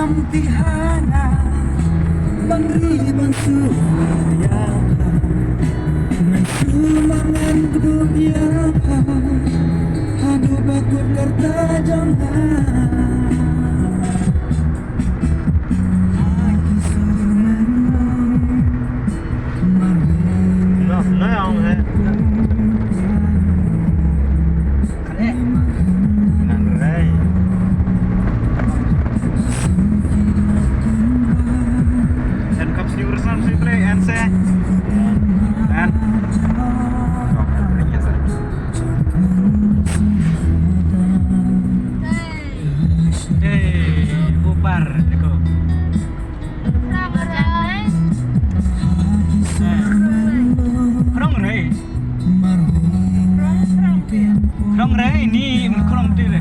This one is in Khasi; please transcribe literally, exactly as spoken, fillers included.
Ti hana ban ri ban su ya ka. Ngan su mangan kdu ya ka. Hadu bakut kerta jong ha. Ai ki sur ngan long. Mar ri. Noh, noh, ong he. Ngan rei. En kap sniw resam si play en se. En. Hey, upar, deko. Krong rei. Krong rei ni krong ti re.